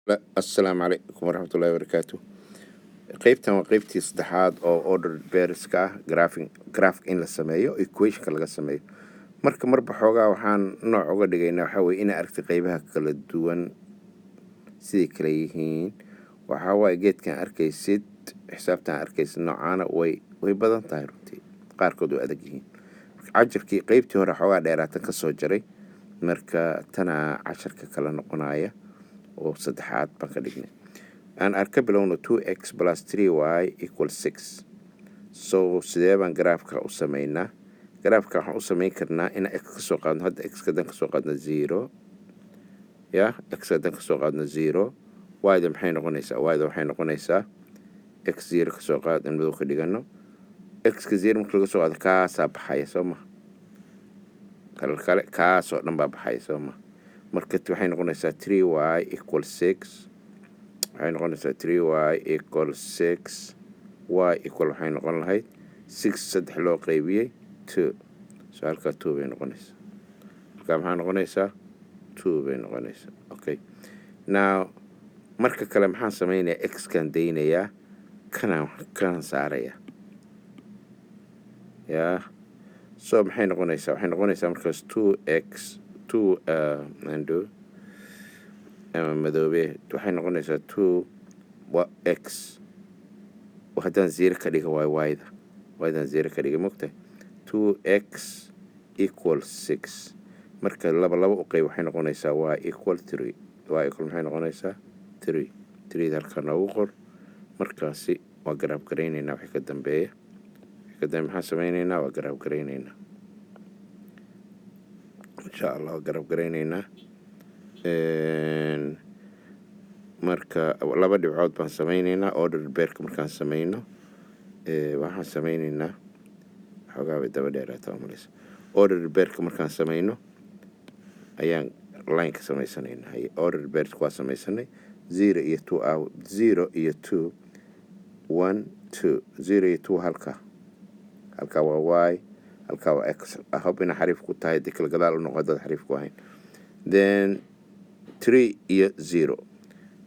Assalaamu calaykum waraxmatullahi wabarakaatu. Qeybtan waa qeybtii saddexaad oo ordered pairska ah, graphing, graph in la sameeyo, equationka laga sameeyo. Marka marba xoogaa waxaan nooc uga dhigaynaa waxaa weye inaa aragtay qeybaha kala duwan siday kala yihiin. Waxaa waaye geedkan arkaysid, xisaabtan arkaysid noocaana way badan tahay runtii, qaarkood way adag yihiin. Cashirkii qeybtii hore xoogaa dheeraatan ka soo jaray, marka tanaa casharka kala noqonaya oo saddexaad baan ka dhignay. Aan arka bilowno 2x plus 3y equal 6. So sidee baan graafka u sameynaa? Graafka waxaan u sameyn karnaa inaan x ka soo qaadno hadda, x kadan kasoo qaadno 0, ya x hadan kasoo qaadno 0, y-da maxay noqonaysaa? Y-da waxay noqonaysaa x 0 kasoo qaad, in madow ka dhigano. X-ka 0 marka laga soo qaado, kaasaa baxaya, soo ma? Kale kale kaasoo dhan baa baxaya, soo ma? Marka waxay noqonaysaa 3y equal 6. Waxay noqonaysaa 3y equal 6. Y equal waxay noqon lahayd 6 saddex loo qeybiyey 2. So halkaa 2 bay noqonaysaa. Halkaa maxaa noqonaysaa? 2 bay noqonaysaa. Okay, now marka kale maxaan sameynayaa? X-kaan daynayaa, kanaan kanaan saarayaa, yaa. So maxay noqonaysaa? Waxay noqonaysaa markaas 2x 2 ando ama madoobe. Waxay noqonaysaa 2 x. Haddaan 0 ka dhiga waay, y-da, y-daan 0 ka dhiga, mogtahay? 2x equal 6. Marka laba laba u qeyb, waxay noqonaysaa y equal 3. Y equal maxay noqonaysaa? 3. 3-da halkaa noogu qor. Markaasi waa graph garaynaynaa. Wixii ka dambeeya, wixii ka dambeeya maxaan sameynaynaa? Waa graph garaynaynaa, insha Allah. Waa graph garaynaynaa. Marka laba dhibcood baan sameyneynaa. Order pairka markaan sameyno, waxaan sameyneynaa, xoogaa bay daba dheeraata umaleysa. Order pairka markaan sameyno ayaan lineka sameysanaynaa. Haye, order pairka waa sameysanay. 0 iyo 2 ah, 0 iyo 2, 1, 2, 0 iyo 2. Halka halkaa waa y, halkaa waa x. I hope inaa xariif ku tahay. Dii kale gadaal u noqo dad xariif ku ahayn. Then 3 iyo 0,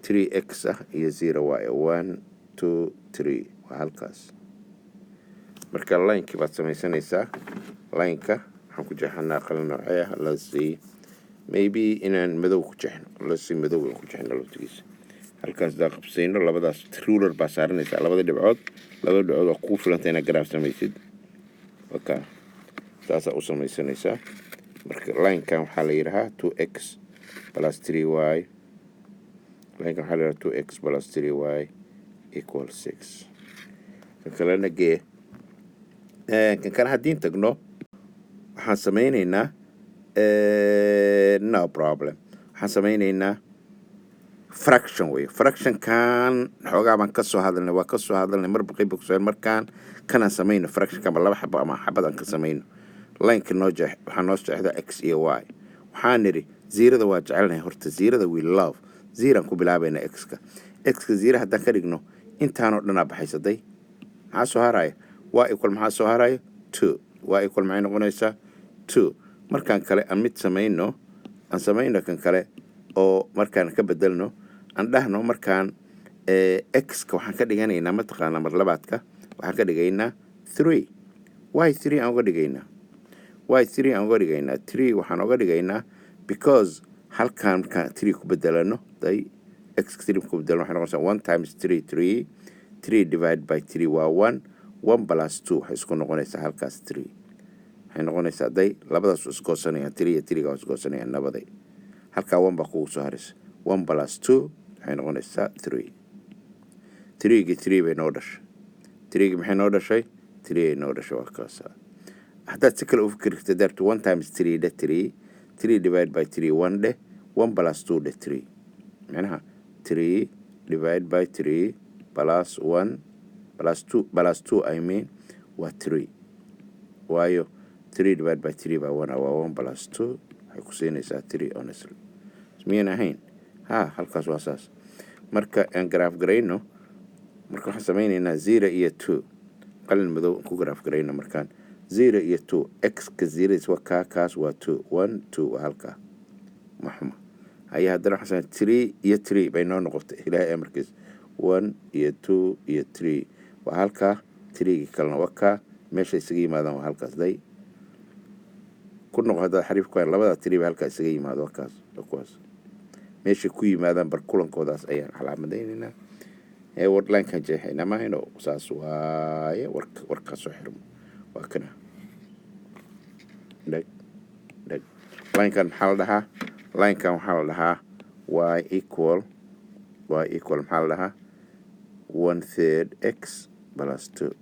3 x ah iyo 0 y, 1, 2, 3 waa halkaas. Marka linekii baad sameysanaysaa. Lineka waxaan ku jeexanaa qalin noocee ah? Let's see, maybe inaan madow ku jeexno. Let's see, madow aan ku jeexno laftigiisa. Halkaas daa qabsayno, labadaas ruler baa saaranaysaa labada dhibcood. Labada dhibcood waa kuu filanta inaad graph samaysid. Waka saasaa u samaysanaysaa. Marka linekan waxaa la yidhahaa 2x plus 3y. Linekan waxaa la yidhahaa 2x plus 3y equal 6. Kan kalena gee. Kan kale haddiin tagno, waxaan sameyneynaa, no problem, waxaan sameyneynaa fraction wey. Fractionkan xoogaa baan kasoo hadalnay, waa kasoo hadalnay marba qeyba kusoo. Markaan kanaan samayno fractionkan ba laba xabo ama xabad aan ka samayno. Lineka noo jeex. Waxaa noo jeexdaa x iyo y. Waxaan nidhi zeroda waa jecelnahay horta. Zeroda we love. Zeroan ku bilaabayna x-ka. X-ka 0 haddaan ka dhigno, intaanoo dhanaa baxaysaday. Maxaa soo haraya? Y equal maxaa soo haraya? 2. Y equal maxay noqonaysaa? 2. Markaan kale aan mid samayno, aan samayno kan kale oo markaan ka bedelno, aan dhahno markaan x-ka waxaan ka dhiganaynaa, mataqaanaa, mar labaadka waxaan ka dhigaynaa 3. Y 3 aan uga dhigaynaa, y 3 aan uga dhigaynaa. 3 waxaan uga dhigaynaa because halkaan markaan 3 ku bedelano, day x 3 ku bedelano, waxay noqonaysaa 1 times 3, 3. 3 divide by 3 waa 1. 1 plus 2 waxay isku noqonaysaa halkaas 3 waxay noqonaysaa. Day labadaas isgoosanayaan, 3 iyo 3 ga isgoosanayaan nabaday. Halkaa 1 baa kugu soo haraysa. 1 plus 2 waxay noqonaysaa 3. 3-gii 3 bay noo dhashay. 3-gii maxay noo dhashay? 3 ay noo dhashay. Waa kaasa. Haddaad si kale u fikiri karta, daarto 1 times 3 dheh, 3. 3 divide by 3, 1 dheh. 1 plus 2 dheh, 3. Macnaha 3 divide by 3 plus 1 plus 2, plus 2 I mean, waa 3. Waayo 3 divide by 3 baa 1, waa 1 plus 2 waxay ku siinaysaa 3, honestly. Miyan ahayn? Ha, halkaas waa saas. Marka aan graph garayno, marka waxaan sameynaynaa 0 iyo 2. Qalin madow ku graph garayno. Markaan 0 iyo 2, x ka zeros waa kaa, kaas waa 2, 1, 2 waa halkaa. Ma xuma. Haya, haddana waxaan samey three iyo three bay noo noqotay. Ilaahay amarkiis, one iyo two iyo three waa halkaa. Threegii kalena waa kaa. Meesha isaga yimaadaan waa halkaas. Day ku noqo haddaad xariif ku hayn. Labada three ba halkaa isaga yimaado, waa kaas, waa kuwaas. Meeshay ku yimaadaan bar kulankoodaas ayaan calaamadaynaynaa ee wordlinekan jeexaynaa, maahayno? Saas waaye. Warka warkaa soo xirmo waa kana. Dheg dheg. Linekan maxaa la dhahaa? Linekan waxaa la dhahaa y equal, y equal maxaa la dhahaa? One third x plus two.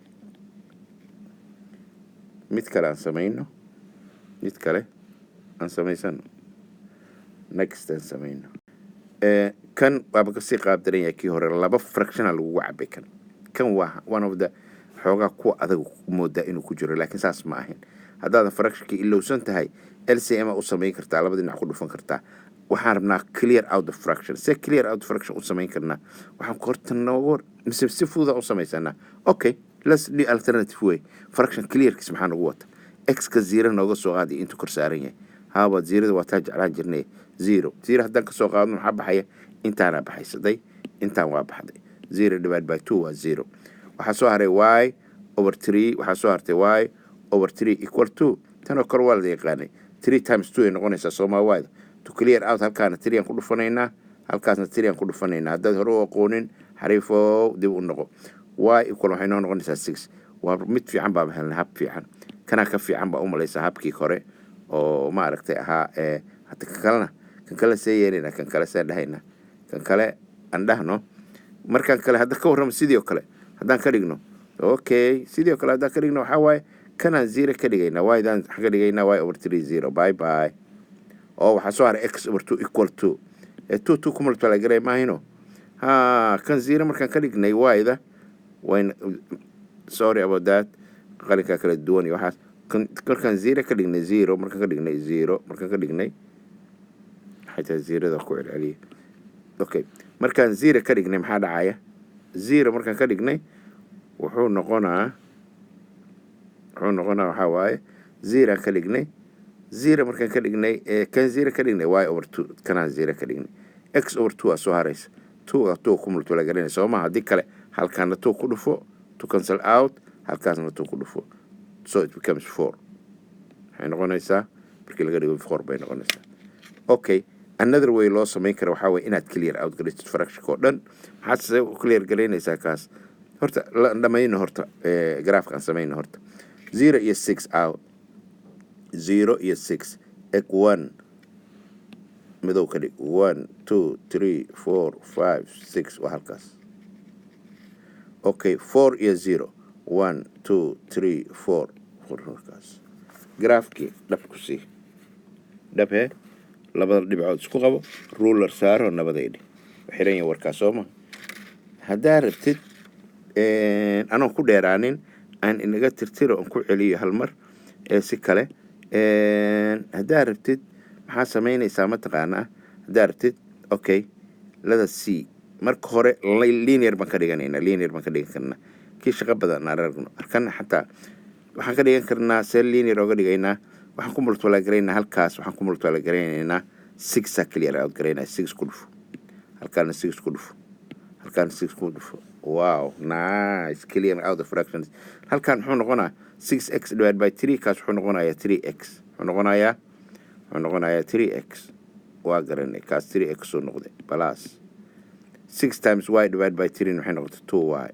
Mid kale aan samayno, mid kale aan samaysano, next aan samayno. Kan waaba kasii qaab daran yahay kii hore. Laba fractiona lagugu cabay. Kan waa one of the xoogaa kuwa adag moodaa inuu ku jiro, laakiin saas ma ahayn. Haddaadan fractionkii ilowsan tahay, LCM a u samayn kartaa, labada dhinac ku dhufan kartaa. Waxaan rabnaa clear out the fraction. Se clear out the fraction u samayn karnaa? Waxaan horta noogu mise si fududa u samaysanaa? Okay, let's do alternative way. Fraction clearkiis maxaa nagu wata? X-ka zero nooga soo qaadiyo intuu kor saaran yahay. Haaba zeroda waa taa jeclaan jirnay. Zero, zero haddaan kasoo qaadno, maxaa baxaya? Intaanaa baxaysaday, intaan waa baxday. Zero divide by two waa zero. Waxaa soo haray y over three. Waxaa soo hartay y over three equal two. Tanoo kore waa la yaqaanay. Three times two ay noqonaysaa, soomaa? Yda to clear out, halkaana three aan ku dhufanaynaa, halkaasna three aan ku dhufanaynaa. Haddaad hore u aqoonin, xariifow, dib u noqo. Y equal waxay noo noqonaysaa six. Waa mid fiican baa helnay, hab fiican. Kanaa ka fiican baa u malaysaa habkii hore oo maaragtay ahaa. Ee hadda kan kalena, kan kale see yeelayna? Kan kale see dhahayna? Kan kale aan dhahno. Markaan kale hadda ka warramo, sidii oo kale haddaan ka dhigno. Okay, sidii oo kale haddaan ka dhigno, waxaa waaye kanaan zero ka dhigaynaa, y-daan waxaan ka dhigaynaa y over three zero. Bye bye. Oo waxaa soo haray x over two equal two. Ee two two ku multiply garay, maahino? Ha, kan zero markaan ka dhignay y-da wayn. Sorry about that, qalinkaa kala duwan iyo waxaas. Kan markaan zero ka dhignay, zero markaan ka dhignay, zero markaan ka dhignay, maxay tahay zeroda ku celceliya? Okay, markaan zero ka dhignay maxaa dhacaya? Zero markaan ka dhignay wuxuu noqonaa, waxaa waaye zero ka dhignay. Zero markaan ka dhignay, kan zero ka dhignay, y over two, kanaan zero ka dhignay, x over two aa soo haraysa. Two a two ku multiply garanaysa, soo maha? Haddii kale halkaana two ku dhufo to cancel out, halkaasna two ku dhufo, so it becomes four. Waxay noqonaysaa markii laga dhigo four bay noqonaysaa. Okay, another way loo samayn kara waxaa waye inaad clear out garaysid fractionka oo dhan. Maxaad se u clear garaynaysaa kaas? Horta la dhamayno, horta graafka aan samayno horta. Zero iyo six out, zero iyo six eg. One midow ka dhig. One, two, three, four, five, six waa halkaas. Okay, four iyo zero. One, two, three, four, four halkaas. Graafkii dhab ku sii dhab. He, labada dhibcood isku qabo, ruler saaro, nabaday dheh. Xiran yahay warkaas, soo ma? Haddaa rabtid, anoon ku dheeraanin, aan inaga tirtiro, aan ku celiyo hal mar ee si kale. Haddaa rabtid, maxaa samaynaysaa, mataqaanaa? Haddaa rabtid, okay, lada c marka hore linear baan ka dhiganaynaa. Linear baan ka dhigan karnaa. Kii shaqo badan aan aragno arkana xataa waxaan ka dhigan karnaa. See linear ooga dhigaynaa? Waxaan ku multiply garaynaa halkaas, waxaan ku multiply garaynaynaa six. Clear out garaynaa, six ku dhufo halkaana, six ku dhufo halkaana, six ku dhufo. Wow, nice. Clear out the fractions. Halkan muxuu noqonaa? Six x divided by three. Kaas wuxuu noqonayaa three x. Wuxuu noqonayaa three x. Waa garanay, kaas three x uu noqday. Plus six times y divided by three waxay noqotay two y.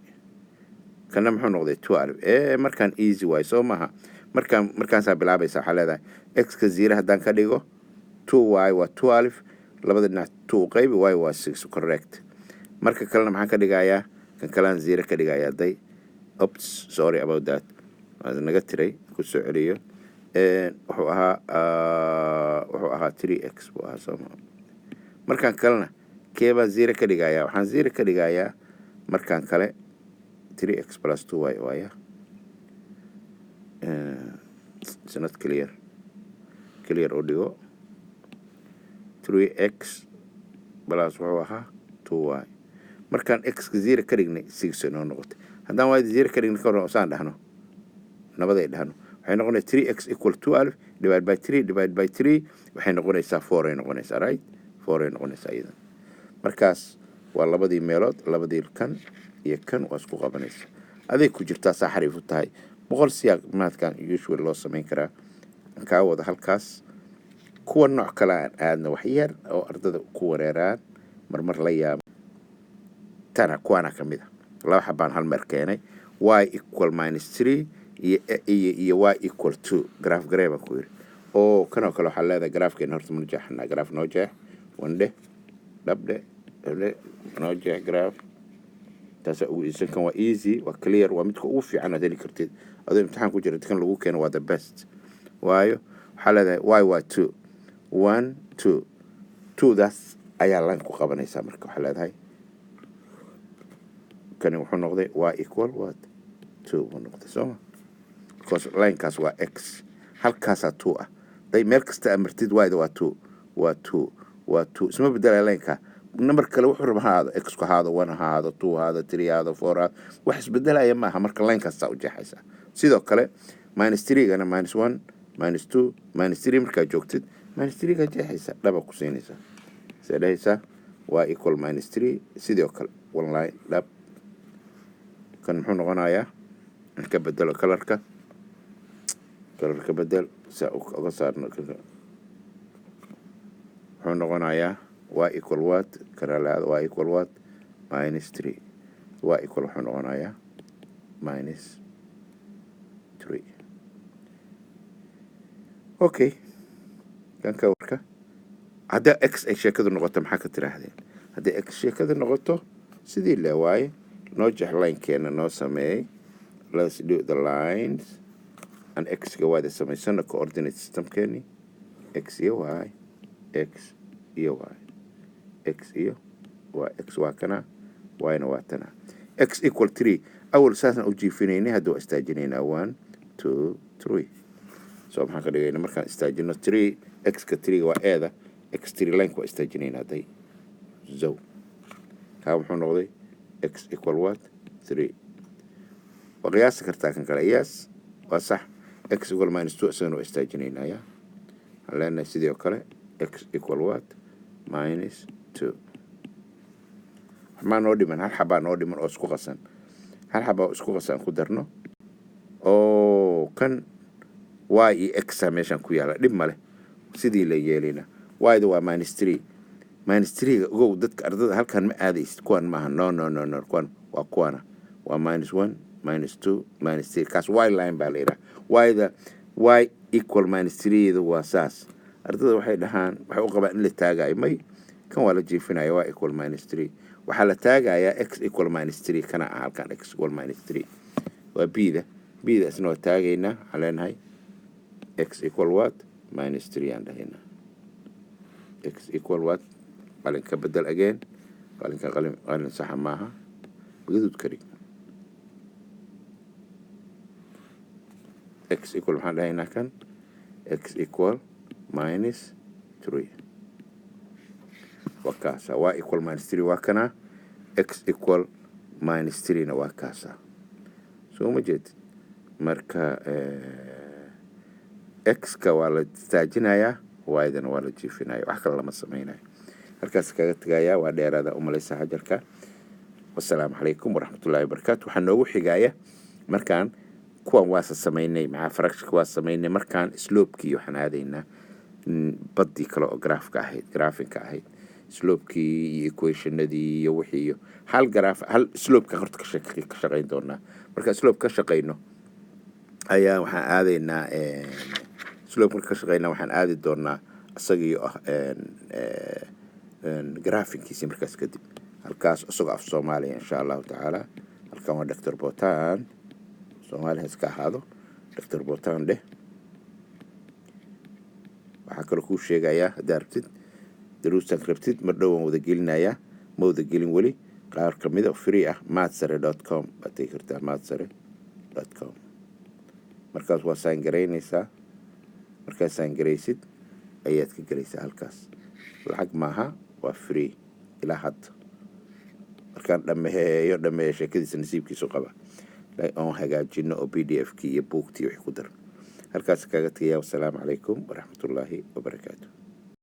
Kana muxuu noqday? 12. Ee markaan easy waay, soo maaha? Markaasaa bilaabaysa. Waxaa leedahay x-ka zero haddaan ka dhigo, two y waa 12. Labada dhinac two qaybi, y waa six, correct. Marka kalena maxaan ka dhigayaa? Kan kalean zero ka dhigayaa. Day, oops, sorry about that, waa naga tiray, ku soo celiyo. Wuxuu ahaa three x buu ahaa, soo maa? Markaan kalena kee baan zero ka dhigayaa? Waxaan zero ka dhigayaa markaan kale three x plus two y waaya. It's not clear. Clear u dhigo. Three x plus wuxuu ahaa two y. Markaan x-ka zero ka dhignay, six inoo noqotay. Haddaan y zero ka dhignay, ka hor saan dhahno, nabaday dhahno, waxay noqonaysa three x equal 12 divide by three divide by three, waxay noqonaysaa four ay noqonaysaa, right? Four ay noqonaysaa iyadan. Markaas waa labadii meelood, labadii kan iyo kan waa isku qabanaysa. Aday ku jirtaa, saa xariif u tahay. 100 siyaaq maadkan usual loo samayn karaa. Kaa wada halkaas kuwa nooc kale aan aadna, wax yar oo ardada ku wareeraan marmar la yaaba. Tana kuwaana ka mid a, laba xabaan hal meer keenay: y equal minus three iyo y equal two. Graph garee baan ku yidhi. Oo kanoo kale waxaa leedahay graafkeena horta mana jeexanaa. Graph noo jeex, wandhe, dhabdhe, dhabdhe, noo jeex graph. Taasa ugu iisan. Kan waa easy, waa clear, waa midka ugu fiican aad heli kartid adoo imtixaan ku jira. Kan lagu keeno waa the best. Waayo, waxaa leedahay y waa two, one, two, two-daas ayaa line ku qabanaysaa. Marka waxaa leedahay kani wuxuu noqday y equal what? Two buu noqday, sooma? Because linekaas waa x, halkaasaa two ah. Day meel kasta amartid, y-da waa two, waa two, waa two, isma bedelaya lineka. Number kale wuxuu raba ha ahaado, x ku ahaado, one ha ahaado, two ha ahaado, three ha ahaado, four ha ahaado, wax isbedelaya maaha. Marka linekaasaa u jeexaysaa. Sidoo kale minus three-gana, minus one, minus two, minus three, markaa joogtid minus three-gaa jeexaysa, dhaba ku siinaysaa. See dhahaysaa? Y equal minus three. Sidoo kale one line, dhab. Kan muxuu noqonayaa? In ka bedelo colorka, colorka bedel si uga saarno. Muxuu noqonayaa? Y equal what? Kanalaada y equal what? Minus three. Y equal wuxuu noqonayaa minus three. Okay, kan ka warka haddii x ay sheekadu noqoto, maxaa ka tiraahdeen? Haddii x sheekadu noqoto, sidii le waaye. Noo jeex linekeena, noo sameeyey. Let's do the lines and x-ga y-da samaysano, coordinate systemkeeni: x iyo y, x iyo y, x iyo y. X waa kana, y-na waa tana. X equal three awal saasaan u jiifinaynay, hadda waa istaajinaynaa. One, two, three. So maxaan ka dhigayna markaan istaajino three? X-ka three waa eeda x three. Lineka waa istaajinaynaa. Day zow kaa muxuu noqday? X equal what? Three. Waa qiyaasi kartaa kan kale. Yes, waa sax. X equal minus two, isagana waa istaajinaynaa. Ya, waxaan leenahay sidoo kale x equal what? Minus two. Waxmaa noo dhiman? Hal xabaa noo dhiman oo isku qasan. Hal xabaa oo isku qasan ku darno oo kan y iyo xa meeshan ku yaala. Dhib male, sidii la yeelayna. Y-da waa minus three. Minus three-ga ogow, dadka ardada halkan ma aadaysid. Kuwan maaha. No, no, no, no, kuwan waa kuwana, waa minus one, minus two, minus three. Kaas y line baa la yidhaha. Y-da y equal minus three-da waa saas. Ardada waxay dhahaan, waxay u qabaan in la taagayo. May, kan waa la jiifinaya. Y equal minus three waxaa la taagayaa x equal minus three. Kana ah halkan x equal minus three waa b-da. B-da isna waa taagaynaa. Waxaan leenahay x equal what? Minus three aan dhahaynaa. X equal what? Qalin ka bedel again. Qalinka qalin, qalin saxa maaha, gaduud ka dhig. X equal maxaan dhahaynaa kan? X equal minus three waa kaasa. Y equal minus three waa kana, x equal minus three-na waa kaasa. Soo ma jeedid? Marka x-ka waa la istaajinayaa, y-dana waa la jiifinaya, wax kale lama sameynayo. Halkaas kaga tegayaa, waa dheeraada umalaysa hajarka. Wasalaamu calaykum waraxmatullahi wabarakaatu. Waxaa noogu xigaya markaan kuwan waasa samaynay, maxaa fractionka waa samaynay. Markaan slopekii waxaan aadaynaa baddii kale oo graafka ahayd, graphinka ahayd, slopekii iyo equationadii iyo wixii iyo hal graph, hal slopeka horta ka shaqayn doonaa. Marka slope ka shaqayno ayaa waxaan aadaynaa slope. Marka ka shaqaynaa waxaan aadi doonaa isagii ah graphinkiisi. Markaas kadib halkaas isagoo af Soomaaliya, insha Allahu tacaala. Halkan waa Doctor Botan. Soomaaliya iska ahaado, Doctor Botan dheh. Waxaa kaloo kuu sheegayaa, haddaa rabtid daruustan rabtid, mar dhow waan wada gelinayaa. Ma wada gelin weli, qaar kamida free ah. Maadsare.com baad tegi kartaa, maadsare.com. Markaas waa sign garaynaysaa. Markaad sign garaysid ayaad ka gelaysaa halkaas. Lacag maaha, waa free ilaa hadda. Markaan dhameeyo, dhameeyo sheekadiisa, nasiibkiisu qaba oon hagaajino oo PDF kii iyo buugtii wixii ku dar. Halkaas kaga tegaya. Wasalaamu calaykum waraxmatullaahi wabarakaatu.